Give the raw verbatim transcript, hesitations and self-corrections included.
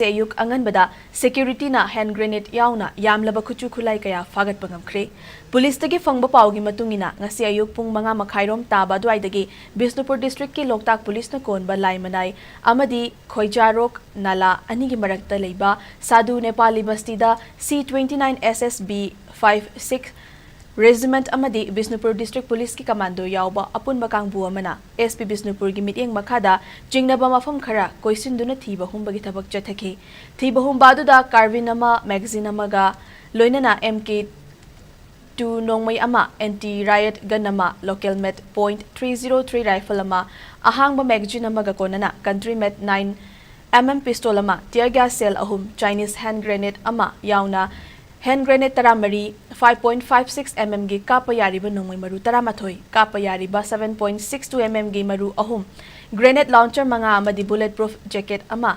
ꯑꯌꯨꯛ ꯑꯉꯟꯕꯗ ꯁꯦꯀ꯭ꯌꯨꯔꯤꯇꯤꯅ hand grenade ꯌꯥꯎꯅ ꯌꯥꯝꯂꯕ ꯈꯨꯠꯁꯨ ꯈꯨꯠꯂꯥꯏ ꯀꯌꯥ ꯐꯥꯒꯠꯄ ꯉꯝꯈ꯭ꯔꯦ꯫ ꯄꯨꯂꯤꯁꯇꯒꯤ ꯐꯪꯕ ꯄꯥꯎꯒꯤ ꯃꯇꯨꯡ ꯏꯟꯅ, ꯉꯁꯤ ꯑꯌꯨꯛ ꯄꯨꯡ ꯃꯉꯥ ꯃꯈꯥꯏꯔꯣꯝ ꯇꯥꯕ ꯑꯗꯨꯋꯥꯏꯗꯒꯤ ꯕꯤꯁꯅꯨꯄꯨꯔ ꯗꯤꯁꯇ꯭ꯔꯤꯛꯀꯤ ꯂꯣꯛꯇꯥꯛ ꯄꯨꯂꯤꯁꯅ ꯀꯣꯟꯕ ꯂꯥꯏꯃꯅꯥꯏ ꯑꯃꯗꯤ ꯈꯣꯏꯖꯥꯔꯣꯛ ꯅꯥꯂꯥ ꯑꯅꯤꯒꯤ ꯃꯔꯛꯇ ꯂꯩꯕ ꯁꯥꯗꯨ ꯅꯦꯄꯥꯂꯤ ꯕꯁꯇꯤꯗ C twenty nine S S B five six regiment ꯑꯃꯗꯤ ꯕꯤꯁꯅꯨꯄꯨꯔ ꯗꯤꯁꯇ꯭ꯔꯤꯛ ꯄꯨꯂꯤꯁꯀꯤ ꯀꯃꯥꯟꯗꯣ ꯌꯥꯎꯕ ꯑꯄꯨꯟꯕ ꯀꯥꯡꯕꯨ ꯑꯃꯅ SP ꯕꯤꯁꯅꯨꯄꯨꯔꯒꯤ ꯃꯤꯠꯌꯦꯡ ꯃꯈꯥꯗ ꯆꯤꯡꯅꯕ ꯃꯐꯝ ꯈꯔ ꯀꯣꯏꯁꯤꯟꯗꯨꯅ ꯊꯤꯕ ꯍꯨꯝꯕꯒꯤ ꯊꯕꯛ ꯆꯠꯊꯈꯤ꯫ ꯊꯤꯕ ꯍꯨꯝꯕ ꯑꯗꯨꯗ carbine ꯑꯃ, magazine ꯑꯃꯒ ꯂꯣꯏꯅꯅ MK two ꯅꯣꯡꯃꯩ ꯑꯃ, anti riot gun ꯑꯃ, local made point three zero three rifle ꯑꯃ, ꯑꯍꯥꯡꯕ magazine ꯑꯃꯒ ꯀꯣꯟꯅꯅ country made nine MM pistol ꯑꯃ, tear gas shell ꯑꯍꯨꯝ, Chinese hand grenade ꯑꯃ ꯌꯥꯎꯅ hand grenade ꯇꯔꯥꯃꯔꯤ, five point five six MM ꯒꯤ ꯀꯥꯞꯄ ꯌꯥꯔꯤꯕ ꯅꯣꯡꯃꯩ ꯃꯔꯨ ꯇꯔꯥꯃꯥꯊꯣꯏ, ꯀꯥꯞꯄ ꯌꯥꯔꯤꯕ seven point six two MM ꯒꯤ ꯃꯔꯨ ꯑꯍꯨꯝ, grenade launcher ꯃꯉꯥ ꯑꯃꯗꯤ bullet proof jacket ꯑꯃ,